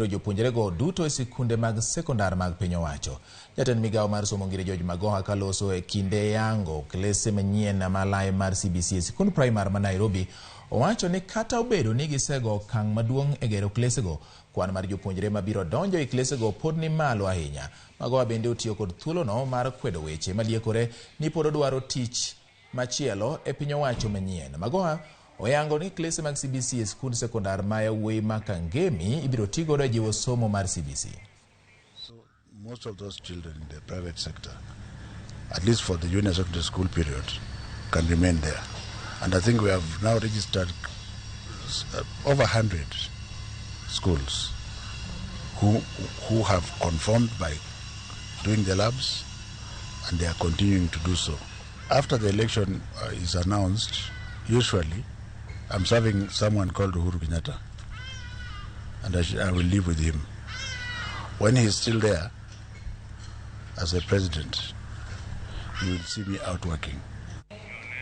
Jopuonjrego duto e sikunde mag sekondar mag piny owacho. Jatend migawo mar somo Ngire George Magoha kaloso e kinde yango klese manyien malai mar CBC e sikund primar ma Nairobi owacho ni kata obedo ni gisego okang' maduong' e gero klesego, kwan mar jopuonjre mabiro donjo e klesego pod ni malo ahinya. Magoha bende otiyo kod thuolono mar kwedo weche maliekore ni pod odwaro tich machielo e piny owacho manyien. Magoha oyango ni klese mag CBC e sikund sekondar ma yawuoyi ma Kangemi ibiro ti godo e jiwo somo mar CBC. So most of those children in the private sector, at least for the junior secondary school period, can remain there. And I think we have now registered over 100 schools who have conformed by doing the labs, and they are continuing to do so. After the election is announced, usually I'm serving someone called Uhuru Kenyatta, and I will live with him. When he is still there as a president, you will see me out working.